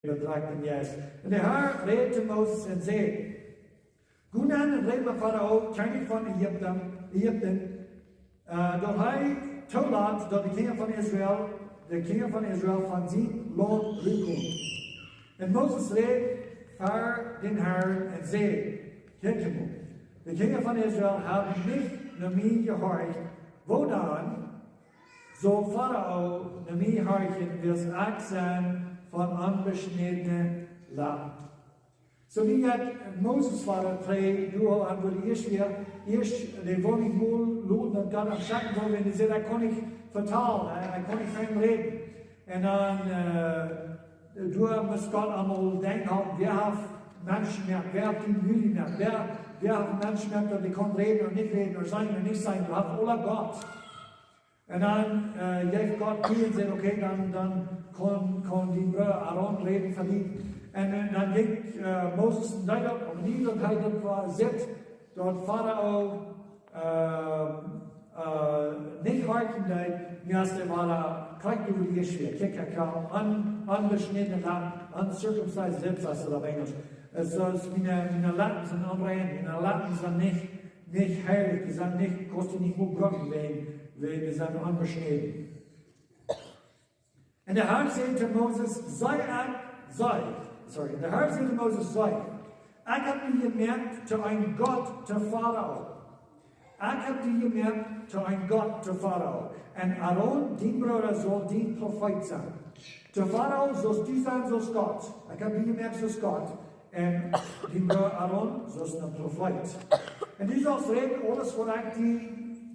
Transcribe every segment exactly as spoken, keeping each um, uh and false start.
Daut rieekjt em Jeist. Un de Herr räd to Moses un säd: Go dan un räd met Farao, Kjennich von Ägipten, Ägipten, äh, daut hee toolat, daut de Kjinja von Israel, de Kjinja von Israel von sien Launt rutkomen. Un Moses räd ver dän Herrn un säd: Kjikj mol, de Kjinja von Israel haben nich no mie jehorcht, woo dan saul Farao no mie horchen, wiels ekj sie von onbeschnädne Lappen? Soo, nu jeit Moses wada trigj, doa aun, woo dee ieescht wia, ieescht, dee wull nich mol loten, daut Gott am schekjen wull, wiels dee säd: Ekj kaun nich vetalen, ekj kaun nich fein räden. Un dan, äh, doa must Gott am aul denkjen halpen, wäa haft Menschen jemoakt, wäa haft dän Himmel jemoakt, wäa, wäa haft Menschen jemoakt, daut dee kunnen räden ooda nich räden, ooda seenen ooda nich seenen, daut haft aula Gott. Un dan, äh, jeef Gott too un säd: Okay, dan, dan kaun, kaun dien Brooda Aaron räden fa die. Un, äh, dan jinkj, äh, Moses un deed daut, oba nu daut hee daut wia, sitt, daut Farao, äh, äh, nich horchen deed, nu es hee wada krakjt woo hee ieescht wia. Kjikj, ekj hab on-, onbeschnädne Lappen, uncircumcised lips, sajcht daut opp Enjlisch. Äh, soo aus miene, miene Lappen sent onrein, miene Lappen sent nich, nich heilich, dee sent nich, kaust du nich mol brucken, wiels, wiels dee sent onbeschnäden. Un de Herr säd to Moses: See, ekj, see, sorry, de Herr säd to Moses: See, ekj hab die jemoakt to een Gott to Farao. Ekj hab die jemoakt to een Gott to Farao. Un Aaron, dien Brooda, saul dien Profeet sennen. To Farao saust du sennen soo aus Gott. Ekj hab die jemoakt soo aus Gott. Un dien Brooda Aaron, soo aus een Profeet. Un du saust räden aules waut ekj die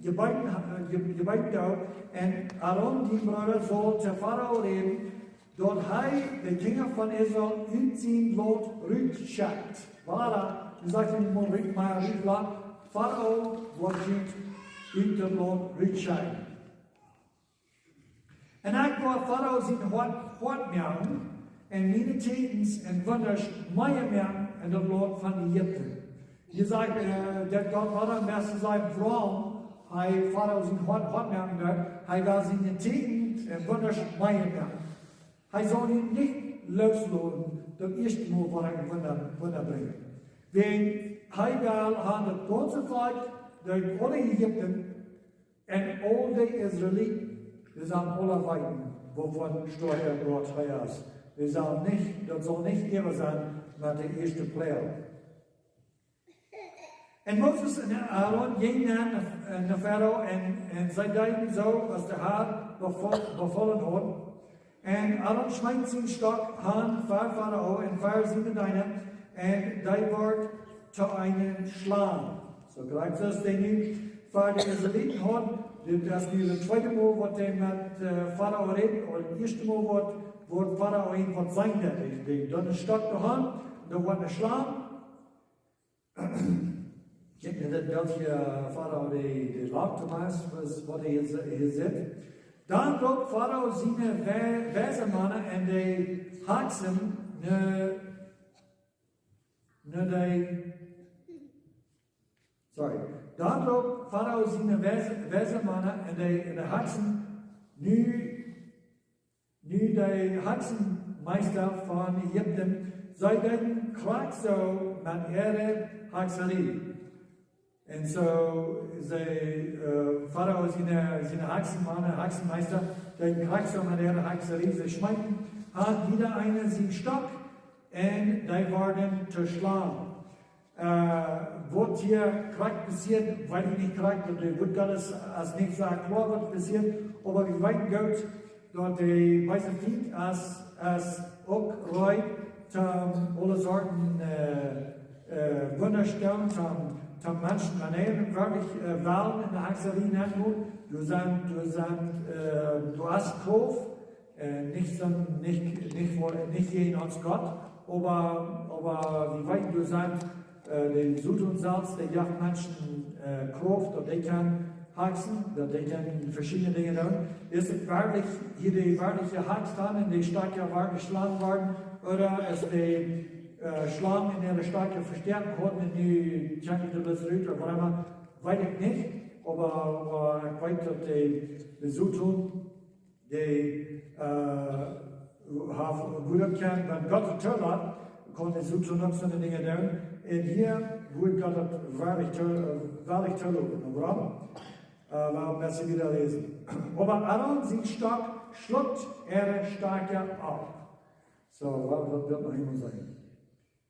jebeeden, äh, je-, jebeeden doo. Un Aaron, dien Brooda, saul to Farao räden, daut hee de Kjinja von Israel ut sien Launt rutschekjt. Wada, dan sajcht hee: Mol rut, mol rut, lot Farao waut rut, ut daut Launt rutschekjen. Un ekj woa Farao sien Hoat, Hoat moaken, un miene Tieekjens un Wundasch mea moaken en daut Launt von Ägipten. Hia sajcht, äh, daut Gott wada em besten sien Froag, hee Farao sien Hoat, Hoat moaken deed, hee well siene Tieekjens un Wundasch mea moaken. Hee saul an nich loosloten, daut ieeschte Mol waut ekj een Wunda, Wunda brinj. Wiels hee well han daut gaunze Volkj, daut aule Ägipten, un aul de Israeliten, dee sellen aula weeten, waut fa een stoakja Gott hee es. Dee sellen nich, daut saul nich äwa sennen met de ieeschte Ploag. Un Moses un Aaron jinjen no, no Farao un, un see deeden soo aus de Herr befo-, befolen haud. Un Aaron schmeet sienen Stock han ver Farao un ver siene Deena, un dee wort to eene Schlang. Soo krakjt soo aus dee nu ver de Israeliten haud, dit es nu daut tweede Mol waut hee met, äh, Farao rät, ooda daut ieeschte Mol waut, waut Farao irjentwaut säd. Dee, dee deed een Stock doa han, doa wort eene Schlang. Kjikj no daut Belt hia, äh, Farao, dee, dee lajcht, Tobias, waut, waut hee hia, hia sitt. Dan roopt Farao siene Wä-, Weismana un de Haksen, no, no de, sorry. Dan roopt Farao siene Weis-, Weismana un de, un de Haksen, no Nu de Haksenmeista von Ägipten, see deeden krakjt soo met äare Hakserie. Un soo see, äh, Farao siene, siene Haksenmana, Haksenmeista, deeden krakjt soo met äare Hakserie. See schmeeten, haud jieda eena sienen Stock un dee worden to Schlangen. Äh, waut hia krakjt passieet, weet ekj nich krakjt, daut de Wuat Gottes es nich soo kloa waut passieet, oba wie weeten goot, daut de beese Fient es, es uk reed, om aule Sorten, äh, äh, Wunda to doonen, om, om Menschen aun eenen werkjlich, äh, wellen en de Hakserie nenn gonen. Doa sent, doa sent, äh, doa es Krauft, äh, nich soo, nich, nich fa, nich jäajen ons Gott, oba, oba wie weeten, doa sent, äh, de Soton selfst, dee jeft Menschen, äh, Krauft, daut dee kjennen haksen, daut dee kjennen veschiedne Dinja doonen. Es et werkjlich hia de werkjliche Hakst aun un de Stakja werkjlich Schlangen worden, ooda es de, äh, Schlang en äare Stakja vestoaken worden un nu kjennen dee bloos rut, ooda waut emma, weet ekj nich, oba, oba ekj weet daut de, de Soton, dee, äh, haft, woo daut kaun, wan Gott daut toolat, kaun de Soton uk soone Dinja doonen. Un hia woat Gott daut werkjlich too-, werkjlich tooloten. Wuarom? Äh, wie woaren een bät wieda läsen. Oba Aaron sien Stock schluckt äare Stakja opp. Soo, waut, waut well noch eemol sajen?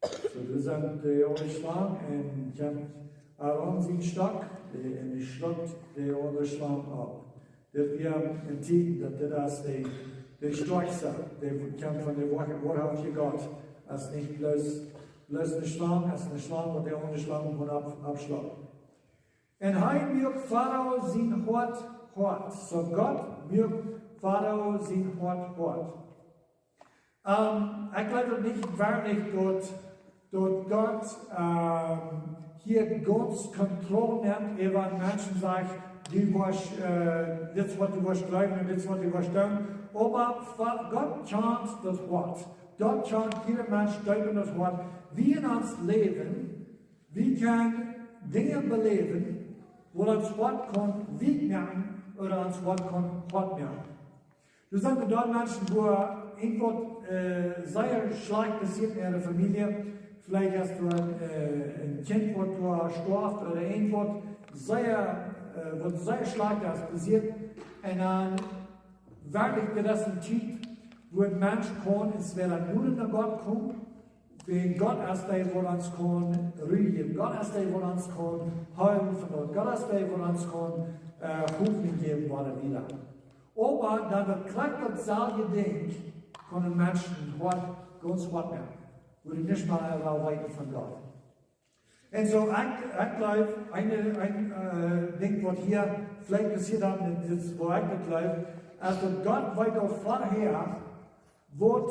Soo, wie sent de aundre Schlang un kjemt Aaron sien Stock, dee, un dee schluckt de aundre Schlang opp. Dit wia een Tieekjen, daut dit es de, de stoakjste, dee kjemt von de woa-, woarhauftje Gott. Es nich bloos, bloos eene Schlang, es eene Schlang, waut de aundre Schlang kaun opp-, oppschlucken. Un hee muak Farao sien Hoat hoat. Soo Gott muak Farao sien Hoat hoat. Ähm, ekj jleew daut nich werkjlich daut, daut Gott, ähm, hia gaunz Kontroll nemt äwa Menschen, sajcht, du woascht, äh, dit es waut du woascht jleewen un dit es waut du woascht doonen. Oba Fa-, Gott kjant daut Hoat. Gott kjant jieda Mensch deep enn daut Hoat. Wie enn ons Läwen, wie kjennen Dinja beläwen, wua ons Hoat kaun weekj moaken ooda ons Hoat kaun hoat moaken. Doa sent doa Menschen, wua irjentwaut, äh, sea schlajcht passieet enn äare Famielje. Veleicht es doa, äh, een Kjint, waut doa stoaft ooda irjentwaut sea, äh, waut sea schlajcht es passieet. Un dan werkjlich, daut es eene Tiet, wua een Mensch kaun, es wada no Gott komen. Wiels Gott es dee, waut ons kaun Ru jäwen. Gott es dee, waut ons kaun heelen von Gott. Gott es dee, waut ons kaun, äh, Hopninj jäwen, wada wieda. Oba dan daut krakjt daut selwje Dinkj kaun een Mensch sien Hoat gaunz hoat moaken. Wua hee nich mea well weeten von Gott. Un soo, ekj, ekj jleew, een, een, äh, Dinkj, waut hia veleicht passieet haft, un dit es, wua ekj daut jleew, es daut Gott weet aul verhäa, waut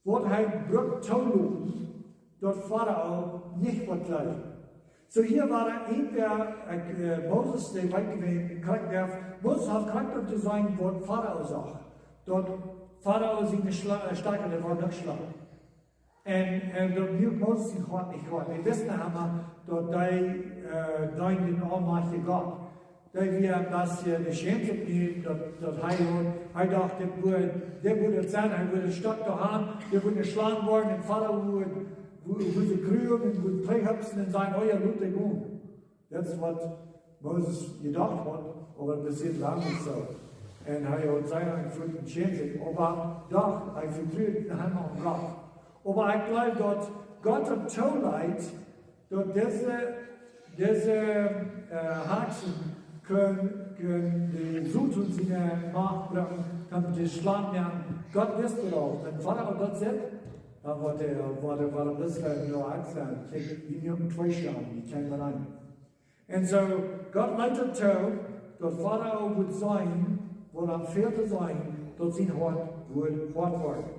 waut hee brukt tooloten, daut Farao nich woat jleewen. Soo hia wia een, dee, ekj, äh, Moses, dee weet nich, krakjt, Moses haud krakjt om to seenen, waut Farao sach. Daut Farao siene Schla-, äh, Stakja, dee woaren nich schlauch. Un, un daut muak Moses sien Hoat nich hoat. Dee wist noch emma, daut dee, äh, deend dän aulmajchtjen Gott. Dee wia een bät, dee schämd sikj nu, daut, daut hee, hee docht, dit woat, dit woat et sennen, hee woat een Stock doa han, dit woat eene Schlang woaren, un Farao woat, woat, woat sikj grulen un woat trigjhupsen un sajen, oh jo, lot dee gonen. Daut es waut Moses jedocht haud, oba daut passieed lang nich soo. Un hee haud sea lang jefunjen, schämd sikj, oba doch, hee vetrud noch emma aun Gott. Oba ekj jleew, daut Gott daut tooleet, daut dise, dise, äh, Haksen kunnen, kunnen de Soton siene Macht brucken, om de Schlang nämen. Gott wist et aul. Wan Farao daut sitt, dan woat hee, woat hee, woat hee bloos sajen, jo, ekj sie, kjikj, wie nu twee Schlangen, dee kjennen wie aun. Un soo, Gott leet et too, daut Farao wudd seenen, waut am fält to seenen, daut sien Hoat wudd hoat woaren.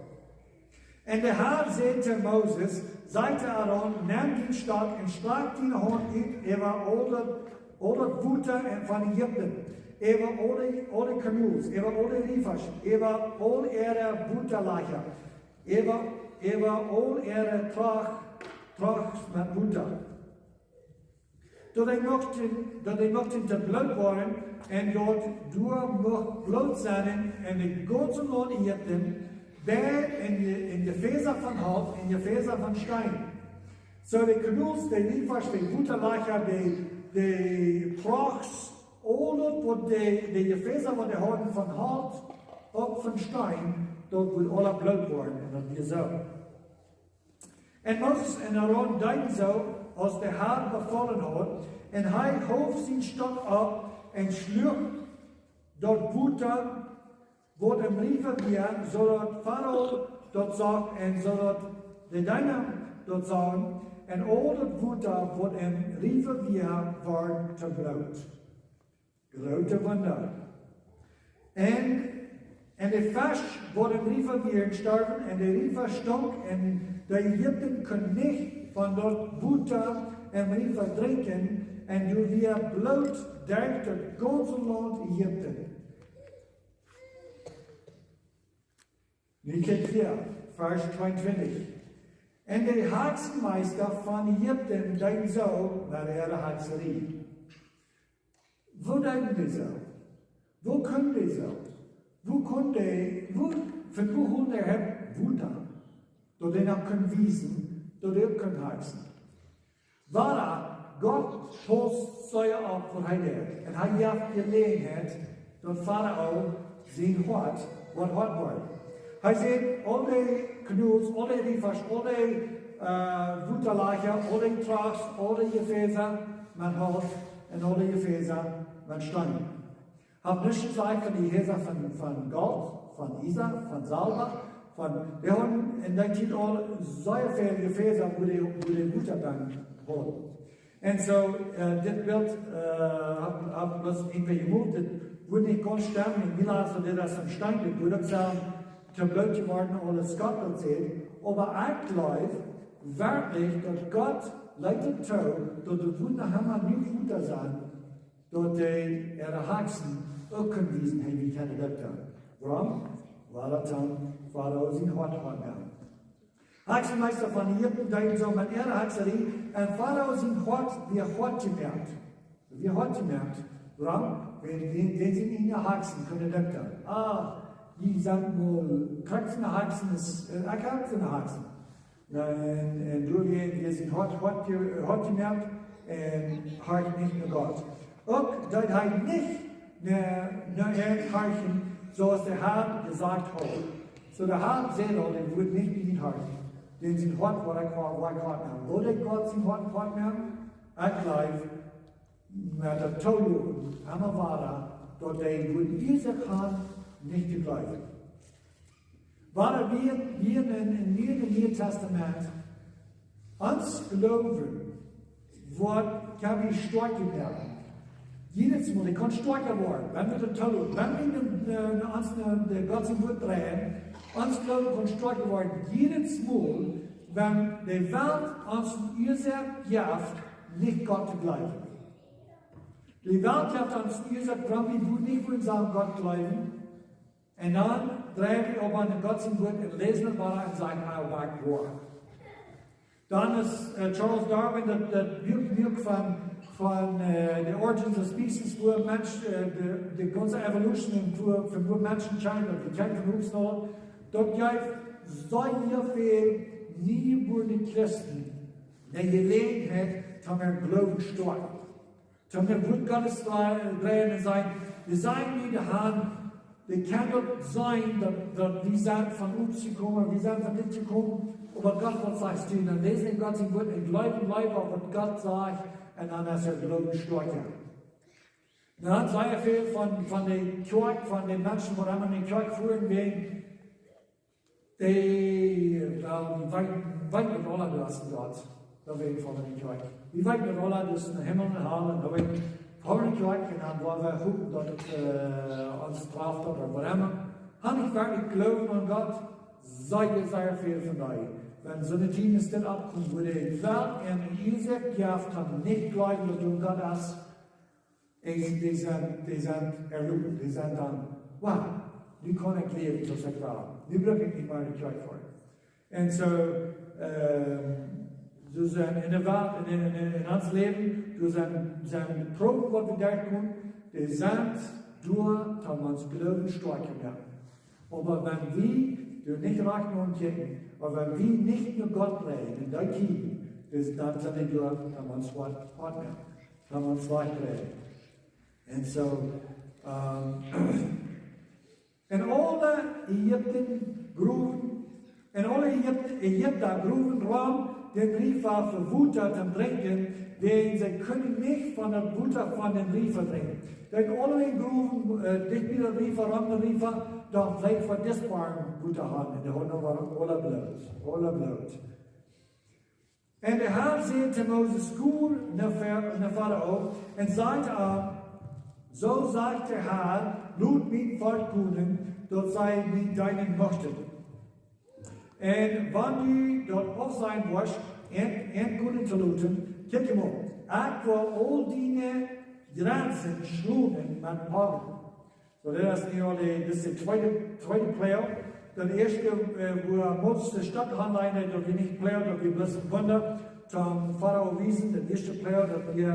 Un de Har säd to Moses, saj to Aaron, nemm dien Stock un strakj diene Haunt ut äwa aul daut, aul daut Wota von Ägipten, äwa aul de, aul de Kanäls, äwa aul de Riefasch, äwa aul äare Wotalajcha, äwa, äwa aul äare Troch, Trochs met Wota. Daut dee muchten, daut dee muchten to Bloot woaren, un daut doa mucht Bloot sennen enn daut gaunze Launt Ägipten, bat enn de, enn de Fäsa von Holt, enn de Fäsa von Steen. Soo de Kanäls, de Riefasch, de Wotalajcha, de, de Trochs, aul daut waut de, de Fäsa waut dee hauden von Holt, uk von Steen, daut wudd aules Bloot woaren, un daut wia soo. Un Moses un Aaron deeden soo, aus de Har befolen haud, un hee hoof sien Stock opp un schluach daut Wota, waut em Riefa wia, soo daut Farao daut sach, un soo daut de Deena daut sagen, un aul daut Wota, waut em Riefa wia, wort to Bloot. Groote Wunda. Un, un de Fesch waut em Riefa wieren storwen, un de Riefa stunk, un de Ägipten kunnen nich von daut Wota em Riefa drinkjen, un doa wia Bloot derch daut gaunze Launt Ägipten. Nu kjikj hia, Varsch tweeuntwintich. Un de Haksenmeista von Ägipten deeden soo met äare Hakserie. Woo deeden dee soo? Woo kunnen dee soo? Woo kunnen dee, woo, Von wua haud hee Wota, daut hee noch kunn wiesen, daut hee kunn heilsen? Wada, Gott paust sea opp waut hee deed. Un hee jeef Jeläajenheit, daut Farao sien Hoat, waut Hoat wort. Hee säd, aul dee Kjnäls, aul dee Riefasch, aul dee, äh, Wotalajcha, aul dee Trochs, aul dee Jefäsa met Holt un aul dee Jefäsa met Steen. Haft nuscht jesajcht von dee Jefäsa von, von Golt, von Iesa, von Selwa, von, wie hauden en dee Tiet aul sea väl Jefäsa, wua dee, wua dee Wota dan hauden. Un soo, äh, dit Bilt, äh, haft, haft bloos irjentwäa jemolt, dit wudd nich gaunz stemmen, un wie lasen dit aus een Steen, dit wudd uk sennen to Bloot jeworden, aules Gott daut säd. Oba ekj jleew werkjlich, daut Gott leet et too, daut doa wudd noch emma nich Wota sennen, daut dee äare Hakjsen uk kunnen wiesen, hee, wie kjennen daut doonen. Wuarom? Wiels daut dan Farao sien Hoat haud. Hakjsenmeista von Ägipten deeden soo met äare Hakjserie, un Farao sien Hoat wia hoat jemoakt. Wia hoat jemoakt. Wuarom? Wiels dee, dee sent enne Hakjsen kunnen daut doonen. Ah, dee sent mol krakjt enne Hakjsen, es, äh, ekj hab enne Hakjsen. Un, un doa wia, wia sien Hoat, Hoat je-, Hoat jemoakt un horcht nich no Gott. Uk deed hee nich no, no am horchen, soo aus de Har jesajcht haud. Soo de Har säd aul, dee wudd nich no am horchen. Dan sien Hoat, waut ekj haud, waut ekj haud, woo dee Gott sien Hoat, Hoat moaken, ekj jleew, met daut Toloten, emma wada, daut dee wudd Uasoak han, nich to jleewen. Wada wie, wie en, en Niee, en Niee Tastament, ons Gloowen woat, kjenn wie stoakja woaren. Jiedet Mol, dee kaun stoakja woaren, wan wie daut toloten, wan wie de, de, de, ons de, de Gott sien Wuat dreien, ons Gloowen kaun stoakja woaren. Jiedet Mol, wan de Welt ons Uasoak jeft, nich Gott to jleewen. De Welt jeft ons Uasoak, wuarom wie nich wudden sellen Gott jleewen. Un dan drei wie opp aun Gott sien Wuat un läsen daut wada un sajen, ah, waut woa. Dan es, äh, Charles Darwin, daut, daut Buak, Buak von, von, äh, The Origins of Species, wua Mensch, äh, de, de gaunze Evolution un wua, von wua Menschen kjeemen, daut wie kjeemen von Obstnodel, daut jeef sea väl niejebuarne Christen de Jeläajenheit, om äa Gloowen stoakjen. Toom daut Wuat Gottes dre-, dreien un sajen, wie sajen nu de Haunt, wie kjennen daut seenen, daut, daut wie sent von Obst jekomen, wie sent von dit jekomen, oba Gott, waut sajchst du? Dan läs ekj Gott sien Wuat un jleew, jleew opp waut Gott sajcht, un dan es äa Gloowen stoakja. Dan haud sea väl von, von de Kjoakj, von de Menschen, waut emma no de Kjoakj fuaren, wäajen dee, well, wie weeten, weeten daut aula, daut es een Gott. Daut weet wie von de Kjoakj. Wie weeten daut aula, daut es een Himmel un Hal, un daut weet wie von de Kjoakj, un dan woa wie hopen, daut et, äh, ons traft ooda whatever. Hab ekj werkjlich Gloowen aun Gott? Sea, sea väl von dee. Wan soone Tieden es dit oppkomen, wua dee Welt een Uasoak jeft, om nich jleewen, daut doa een Gott es, un dee sent, dee sent erloten, dee sent dan, wow, nu kaun ekj läwen, soo aus ekj well. Nu bruck ekj nich mea no de Kjoakj foaren. Un soo, ähm, soo sent en de Welt, en, en, en, en ons Läwen, doa sent, sent Proowen, waut wie derchkomen, dee sent doa, om ons Gloowen stoakja to moaken. Oba wan wie doa nich rajcht no kjikjen, oba wan wie nich no Gott dreien, un daut kjikjen, dan sent dee doa, om ons waut, waut moaken, om ons waut dreien. Un soo, ähm, en aule Ägipten Growen, en aule Ägip-, Ägipta Growen rom dän Riefa fa Wota to drinkjen, wiels see kunnen nich von daut Wota von dän Riefa drinkjen. Dee aule Growen, äh, dicht bie dän Riefa, rom dän Riefa, doa bleef fa dis Boom Wota han. Un dee hauden noch waut aula Bloot, aula Bloot. Un de Har säd to Moses: Go no Fa-, no Farao un saj to am: Soo sajcht de Har: Lot mien Volkj gonen, daut see mie deenen muchten. Un wan du daut aufsajen woascht, an, an gonen to loten, kjikj mol, ekj woa aul diene Jrenzen schlonen met Poggen. Soo, daut es nu aul de, daut es de tweede, tweede Ploag. Daut ieeschte, äh, wua Moses de Stock aunleend, daut wia nich Ploag, daut wia bloos een Wunda. Toom Farao wiesen, daut ieeschte Ploag, daut wia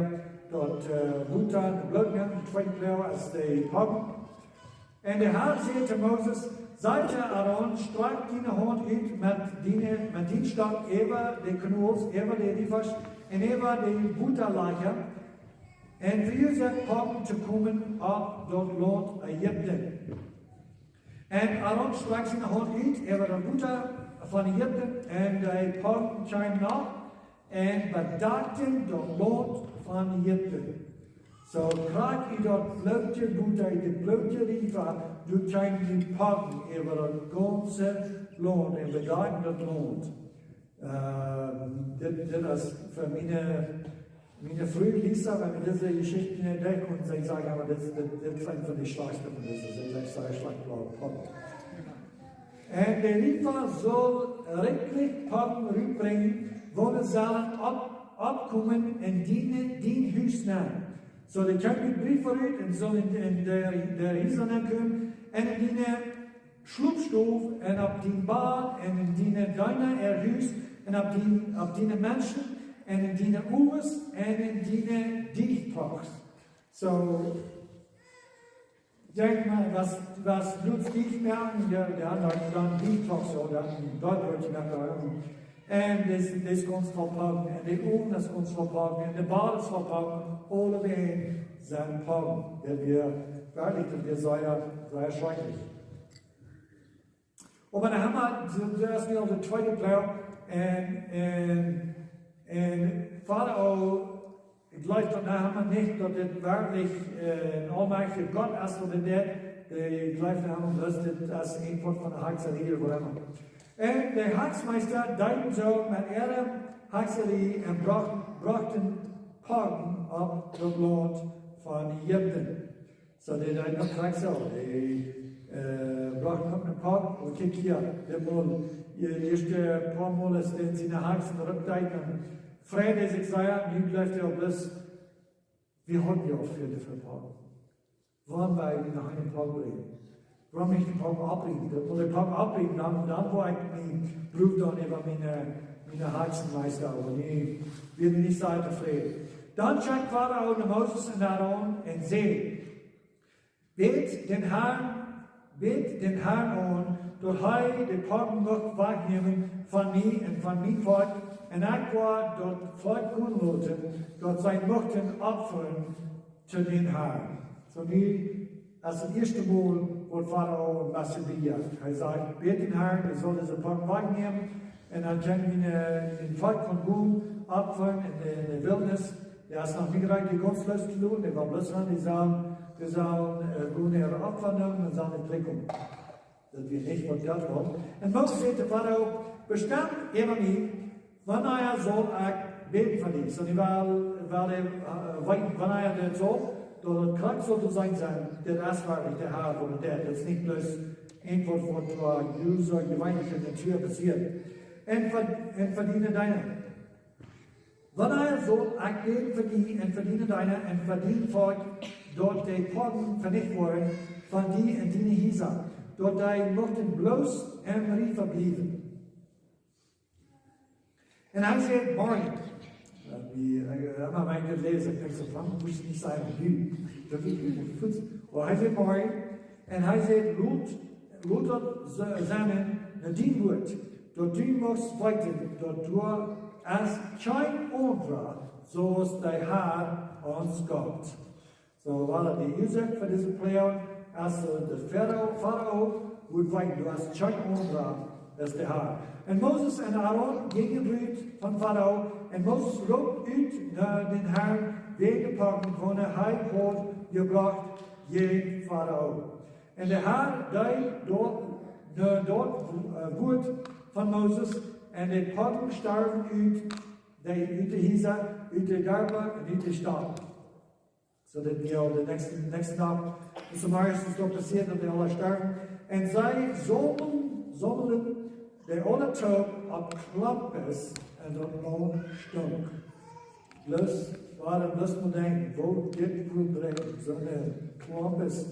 daut, äh, Wota, daut Bloot, jo, de tweede Ploag es de Poggen. Un de Har säd to Moses: Säd to Aaron: Strakj diene Haunt ut met diene, met dien Stock äwa de Kjnauls, äwa de Riefasch un äwa de Wotalajcha, un veruasoakt Poggen to komen opp daut Launt Ägipten. Un Aaron strakjt siene Haunt ut äwa daut Wota von Ägipten, un de Poggen kjeemen opp un bedakjten daut Launt von Ägipten. Soo krakjt ut daut bloodje Wota, de bloodje Riefasch, doa kjeemen de Poggen äwa daut gaunze Launt un bedakjten daut Launt. Ehm, dit, dit es fa miene, miene Fru Lisa, wan wie dise Jeschichten entdekjen, un see sajcht: "Oba dit, dit, dit es eent von de schlajchtste von dise." See sajcht: "Sea schlajcht, Poggen." Un de Riefasch saul rikjlich Poggen rutbrinjen, woone sellen opp, oppkomen un diene, dien Hus nenn. Soo, dee kjeemen ut Riefasch rut un sellen en, en de, de Hiesa nenkomen, un en diene Schlopstow un opp dien Bad un en diene Deena äa Hus un opp dien, opp diene Menschen un en diene Owes un en diene Diechtochs. Soo, denkj mol, waut, waut Lutz Diech moaken, dee, dee haud dan Diechtochs, soo, dan, daut woat je noch. Un dit, dit es gaunz voll Poggen, un de Owen es gaunz voll Poggen, un de Bad es voll Poggen, aulewäajen sent Poggen. Daut wia werkjlich, daut wia sea, sea schrakjlich. Oba dan ha wie, daut, daut es nu aul de tweede Ploag. Un, un, un Farao, ekj jleew daut noch emma nich, daut dit werkjlich, äh, een aulmajchtja Gott es, waut dit deit. Ekj jleew noch emma, daut dit es een Poat von de Hakjsarie, ooda waut emma. Un de Haksmeista deeden soo met äare Hakjsarie un brochten, brochten Poggen opp daut Launt von Ägipten. Soo, dee deed noch krakjt soo. Dee, äh, brocht noch een Pogg, un kjikj hia, dit mol, de ieeschte poa Mol es dee en siene Hakjs rutjekomen, un freid sikj sea, nu jleeft hee uk bloos, wie hauden je aul väl, väl Poggen. Wuarom well ekj noch een Pogg brinjen? Wuarom nich de Pogg opriemen? Daut mott de Pogg opriemen, dan, dan woa ekj mie Prow doonen äwa miene, miene Hakjsmeista, oba nä, wia nich sea tofräd. Dan schekjt Farao no Moses un Aaron un säd: Bät dän Harn, bät dän Harn aun, daut hee de Poggen mucht wajchnämen von mie un von mien Volkj, un ekj woa daut Volkj gonen loten, daut see muchten opfren to dän Harn. Soo nu, aus daut ieeschte Mol woat Farao een bät bejäft. Hee sajcht: Bät dän Harn, hee saul dise Poggen wajchnämen, un dan kjennen wie, äh, dän Volkj von Gum opfren en de, en de Wiltnis. Dee es noch nich reed, dee gaunz loos to loten, dee well bloos han, dee sellen, dee sellen, äh, gonen äare Opfa nämen un sellen trigj komen. Daut wia nich, waut Gott well. Un Moses säd to Farao: Bestemm äwa mie, wanea saul ekj bäden fa die? Soo, dee well, well, äh, weeten, wanea daut saul, daut daut krakjt saul to seenen sennen, dit es werkjlich de Har, waut daut deit. Daut es nich bloos een Wuat, waut fa jeweenelje Natua passieet. Un fa, un fa diene Deena. Wanea saul ekj bäden fa die un fa diene Deena un fa dien Volkj, daut de Poggen venicht woaren von die un diene Hiesa, daut dee muchten bloos em Riefasch bliewen? Un hee säd: Morjen. Daut wia, äh, emma wan ekj dit läs, ekj denkj soo: Wuarom must ekj nich sajen, nu? Daut wia nich goot. Oba hee säd: Morjen. Un hee säd: Lot, lot daut se-, sennen no dien Wuat, daut du muchst weeten, daut doa es kjeen aundra, soo aus de Har, ons Gott. Soo, wia de Uasoak fa dise Ploag, aus de Farao, Farao wudd weeten, doa es kjeen aundra aus de Har. Un Moses un Aaron jinjen rut von Farao, un Moses roopt ut no dän Harn wäajen de Poggen, waut hee haud jebrocht jäajen Farao. Un de Har deed daut, no daut, äh, Wuat von Moses, un de Poggen storwen ut, de, ut de Hiesa, ut de Darpa un ut de Staut. Soo daut wia aul de näakjste, näakjste Dach, daut es meistens daut passieet, daut dee aula storwen. Un see saumelden, saumelden dee aula toop opp Klompes, un daut Launt stunk. Bloos, wuarom, bloos mol denkjen, woo dit wudd brinjen, soone Klompes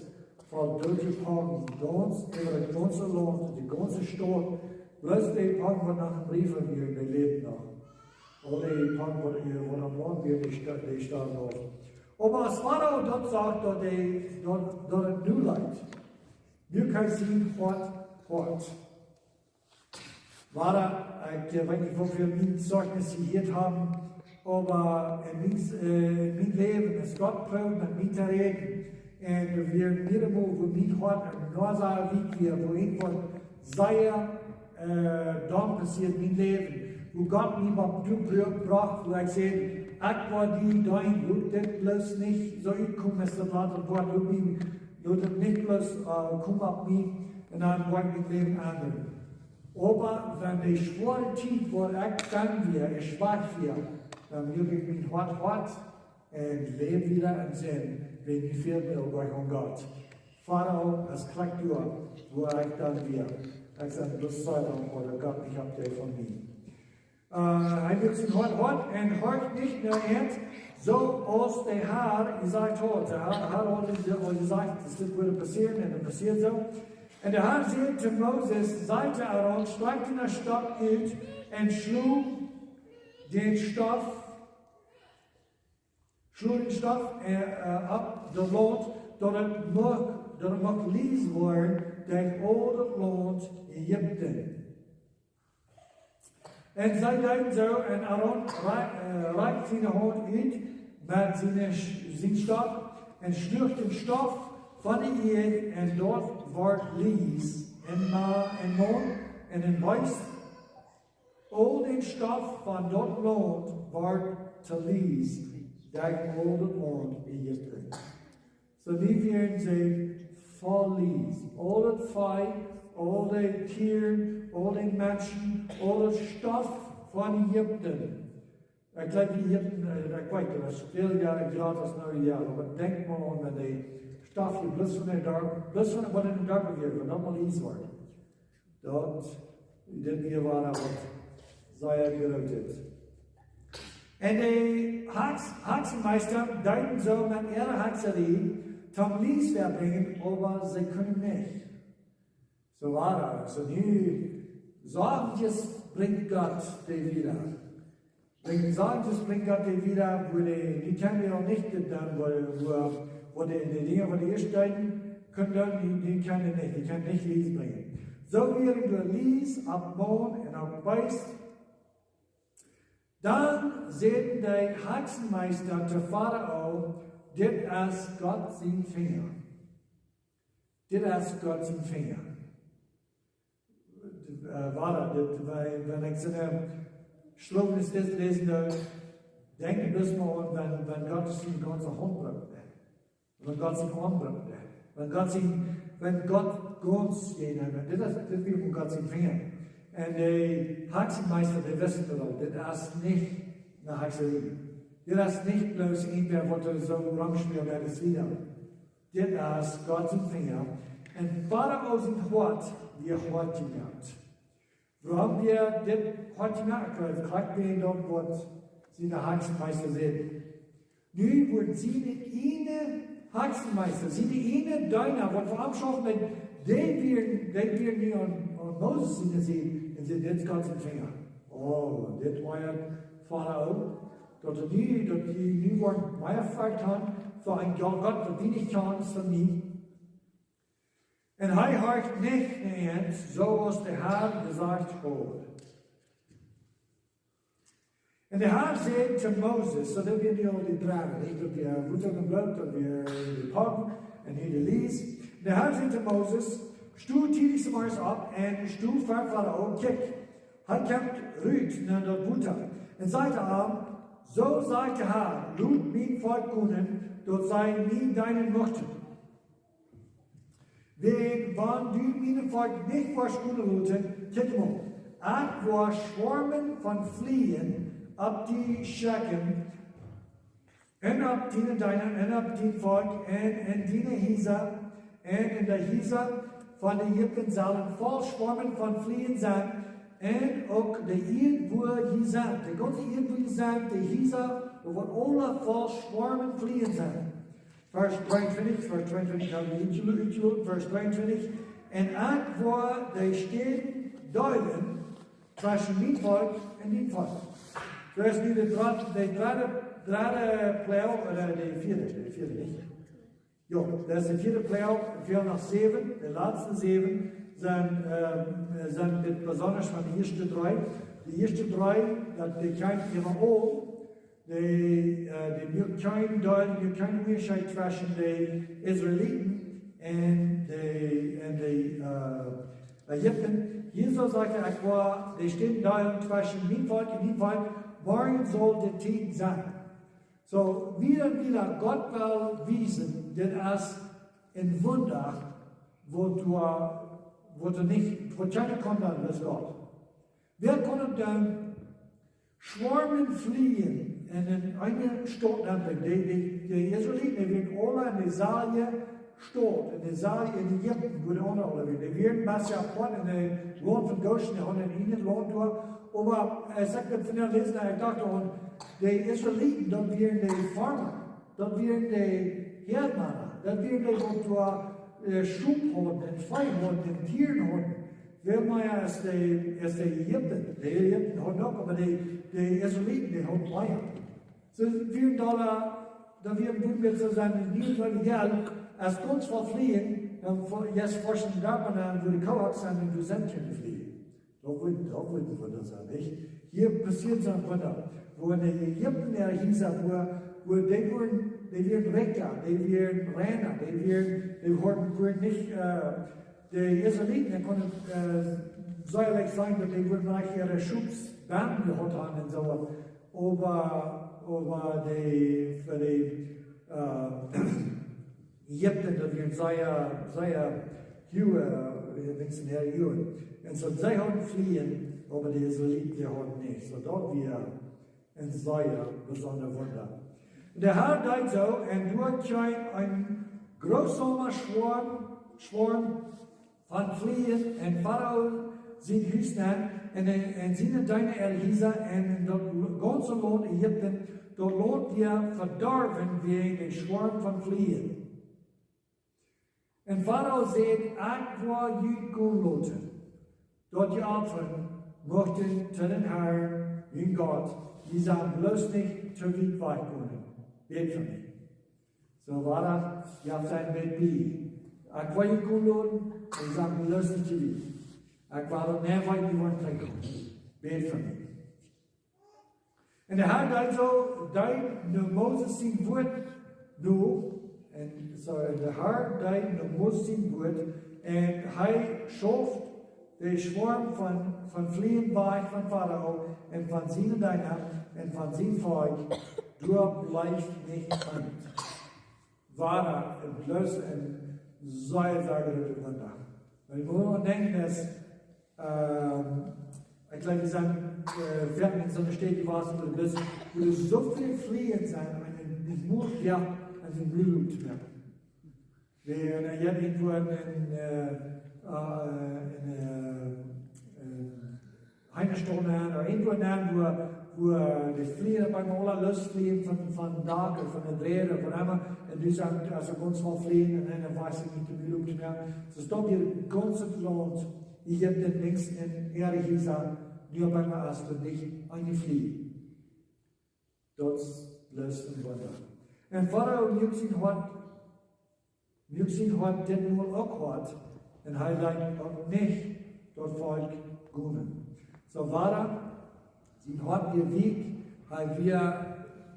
von doodje Poggen, gaunz, äwa daut gaunze Launt, de gaunze Staut, bloos de Poggen, waut noch em Riefasch wieren, dee läwden noch. Aul de Poggen, waut, äh, waut aum Launt wieren, dee sta-, dee storwen uk. Oba aus Farao daut sach, daut hee, daut, daut et nu leet, nu kjeem sien Hoat Hoat. Wada, ekj weet nich, woo väl mien Zeichnis jehieet haben, oba en mien, äh, en mien Läwen es Gott prooft met mie to räden. Un doa wieren mearemol, woo mien Hoat en Noah wia, woo irjentwaut sea, äh, dan passieed en mien Läwen. Woo Gott mie opp dee Brigj brocht, woo ekj säd: "Ekj woa die deenen, lot dit bloos nich soo utkomen aus daut latste Wuat, lot mie, lot et nich bloos, äh, komen opp mie." Un dan woat mien Läwen endren. Oba wan de schwoare Tiet, wua ekj dan wia, es schwak wia, dan wia ekj mien Hoat hoat un läwd wieda en Sind, wan ekj nich väl mea opp Gott. Farao es krakjt doa, wua ekj dan wia. Ekj säd: "Daut es soo, dan woat Gott nich opp dee von mie." Äh, hee mucht sien Hoat hoat un horcht nich no an, soo aus de Har jesajcht haud. De Har, Har haud jesajcht, daut dit wudd passieren, un daut passieed soo. Un de Har säd to Moses: "Saj to Aaron: Strakj dien Stock ut un schlo dän Stoff, schlo dän Stoff, äh, äh, opp daut Launt, daut et mucht, daut et mucht lies woaren derch aul daut Launt Ägipten." Un see deeden soo, un Aaron ra-, äh, rakjt siene Haunt ut met siene Sch-, sien Stock un schluach dän Stoff von de Ieed, un daut wort lies, un Ma-, un Maun un Beest, aul dän Stoff von daut Launt wort to lies derch aul daut Launt Ägipten. Soo, nu wieren see voll lies. Aul daut Vee, aul de Tieren, aul de Menschen, aul daut Stoff von Ägipten. Ekj jleew, Ägipten, äh, ekj weet, daut es väl Joaren jrod aus nu, jo, oba denkj mol aun, wan de Stoff hia bloos von de Darp, bloos von de, waut en de Darp wia, wan daut mol lies wort. Daut, dit wia, wia waut sea groot. Un de Haks-, Haksenmeista deeden soo met äare Hakserie toom lies brinjen, oba see kunnen nich. Soo wia daut. Soo nu, soo jrod brinjt Gott dee wieda. Wan ekj saj, daut brinjt Gott dee wieda, wua dee, dee kjennen wie uk nich dit doonen, wua, wua, wua dee en de Dinja, wua dee ieescht deeden, kunnen doonen, dee, dee kjennen nich, dee kjennen nich lies brinjen. Soo wieren doa lies opp Maun un opp Beest. Dan säden de Haksenmeista to Farao: "Dit es Gott sien Finja." Dit es Gott sien Finja. Äh, wia daut, dit, wan, wan ekj soone Schreft es dit läsen, dan denkj ekj bloos mol aun, wan, wan Gott siene gaunze Haunt brukt, wan Gott sienen Oarm brukt, wan Gott sien, wan Gott gaunz jeneem, dit es, dit wia von Gott sien Finja. Un de Haksenmeista, dee wisten daut aul, dit es nich ne Hakserie. Dit es nich bloos irjentwäa, waut doa soo romspält, daut es wieda. Dit es Gott sien Finja. Un Farao sien Hoat wia hoat jemoakt. Wuarom wia dit hoat jemoakt? Well, krakjt wan daut, waut siene Haksenmeista säden. Nu worden siene ieejne Haksenmeista, siene ieejne Deena, waut fa am schauften, dee, dee wieren, dee wieren nu aun, aun Moses siene Sied un säden: "Dit es Gott sien Finja." Oh, dit wia Farao, daut hee nu, daut hee nu woat mea Furcht haben fa eenen Gott, waut dee nich kjanen, aus fa mie. Un hee horcht nich no an, soo aus de Har jesajcht haud. Un de Har säd to Moses, soo daut wia nu aul dee dredde, nich? Daut wia Wota un Bloot, daut wia de Pogg, un nu de Lies. De Har säd to Moses: "Sto tiedich zemorjes opp un sto ver Farao, kjikj, hee kjemt rut no daut Wota." Un säd to am: "Soo sajcht de Har: Lot mien Volkj gonen, daut see mie deenen muchten. Wan, wan du mien Volkj nich woascht gonen loten, kjikj mol, ekj woa Schwoarmen von Flieen opp die schekjen, un opp diene Deena, un opp dien Volkj, un en diene Hiesa, un en de Hiesa von de Ägipta sellen voll Schwoarmen von Flieen sennen, un uk de Ieed, wua jie sent." De gaunze Ieed, wua jie sent, de Hiesa, woaren aule voll Schwoarmen Flieen sennen. Varsch tweeauntwintich, Varsch tweeauntwintich, dan utjelot, utjelot, Varsch tweeauntwintich. "Un ekj woa de Städen deelen tweschen mien Volkj un dien Volkj." Daut es nu de dredde, de dredde, dredde Ploag, ooda de vieede, de vieede, nich? Jo, daut es de vieede Ploag, vea noch säwen, de latste säwen. sent, äh, sent dit besonda von de ieeschte dree. De ieeschte dree, daut dee kjeem äwa aul, dee, äh, dee muak kjeen Deel, dee muak kjeen Unjascheet tweschen de Israeliten un de, un de, äh, Ägipten. Jesus sajcht, ekj woa de Städ deelen tweschen mien Volkj un dien Volkj, morjen saul de Tiet sennen. Soo, wada un wada Gott well wiesen, dit es een Wunda, waut doa, waut doa nich, waut kjeena kaun doonen, bloos Gott. Wäa kaun daut doonen? Schwoarmen, flieen un en eene Staut nenn, dee, dee, de Israeliten, dee wieren aula en deeselwje Staut, en deeselwje, en Ägipten, wua de aundre aula wieren. Dee wieren een bät apoat en daut Launt von Goshen, dee hauden een eejnet Launt doa. Oba, äh, ekj haud daut vondoag jeläsen, ekj docht aun, de Israeliten, daut wieren de Farma, daut wieren de Häadmana, daut wieren dee, waut doa, äh, Schop hauden un Vee hauden un Tieren hauden. Väl mea aus de, aus de Ägipten. De Ägipten hauden uk, oba de, de Israeliten, dee hauden mea. Soo, wie en Dollar, daut wie en Boom met soo sennen, en Nienwäaj, jo, aus gaunz väl flieen, dan vo-, ieescht forschen doa mau aun, wua de Kohaksen sent un wua sent dee flieen. Daut woat, daut woat een Wunda sennen, nich? Hia passieet soon Wunda, wua en de Ägipten äare Hiesa, wua, wua dee wieren, dee wieren rikja, dee wieren reina, dee wieren, dee hauden, wieren nich, äh, de Israeliten, dee kunnen, äh, secha sennen, daut dee wieren nich äare Schop bennen jehaut haben un soo. Oba, oba de, fa de, äh, Ägipten, daut wieren sea, sea huage, äh, Menschen, sea huage. Un soo, see hauden flieen, oba de Israeliten, dee hauden nich. Soo, daut wia een sea besonda Wunda. De Herr deed soo, un doa kjeem een grooten Schwoarm, Schwoarm von Flieen en Farao sien Hus nenn, un en, en siene Deena äare Hiesa, un en daut gaunze Launt Ägipten, daut Launt wia vedorwen wäajen dän Schwoarm von Flieen. Un Farao säd: Ekj woa junt gonen loten, daut jie opfren muchten to dän Herrn, jun Gott, jie sellen bloos nich too wiet wajch gonen. Bät fa mie. Soo wia daut, jie haben sien Bät bie. Ekj woa junt gonen loten, un jie sellen bloos nich too wiet. Ekj woa daut nich wajch gonen. Bät fa mie. Un de Herr deed soo, deed no Moses sien Wuat no, un soo, un de Herr deed no Moses sien Wuat, un hee schauft dän Schwoarm von, von Flieen wajch von Farao un von siene Deena un von sien Volkj, doa bleef nich eent. Wia een bloos een sea, sea groota Wunda. Wan eena mol denkjt, daut, ähm, ekj jleew, wie sent, äh, foaken en soone Städ jewast, wua doa bloos, wua doa soo väl Flieen sent, un een, een Mul, jo, un een Mul to moaken. Wie, äh, jo, irjentwua en, äh, äh, en, äh, en Heimestone aun, ooda irjentwua aun, wua, wua de Flieen opp eemol aula losflieen von, von Dak ooda von de Däa ooda whatever. Un dee sent, aulsoo gaunz väl Flieen un dan wist ekj nich de Mul opptomoaken. Soo steit hia een gaunzet Launt, hia jeft et nuscht en äare Hiesa, nu opp eemol es doa nich eene Flie. Daut es bloos een Wunda. Un Farao muak sien Hoat, muak sien Hoat dit Mol uk hoat, un hee leet uk nich daut Volkj gonen. Soo wia sien Hoat wia weak, hee wia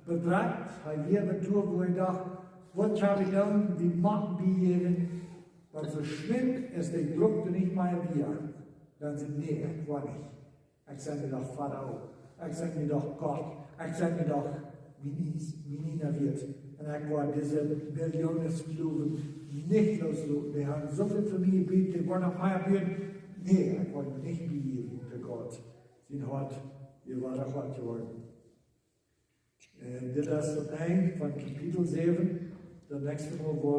bedrekjt, hee wia doa, wua hee docht: Waut kjenn wie doonen? Wie motten biejäwen. Oba soo schwind aus de Druck doa nich mea wia, dan säd hee: Nä, ekj woa nich. Ekj sie nu doch Farao. Ekj sie nu doch Gott. Ekj sie nu doch mien, mien eena wieet. Un ekj woa dise Millioonen Sklowen nich losloten. Dee haben soo väl fa mie jebut, dee woaren noch mea buen. Nä, ekj woa nich biejäwen to Gott. Sien Hoat, dee wia hoat jeworden. Un dit es daut Enj von Kapitel säwen. Daut näakjste Mol woa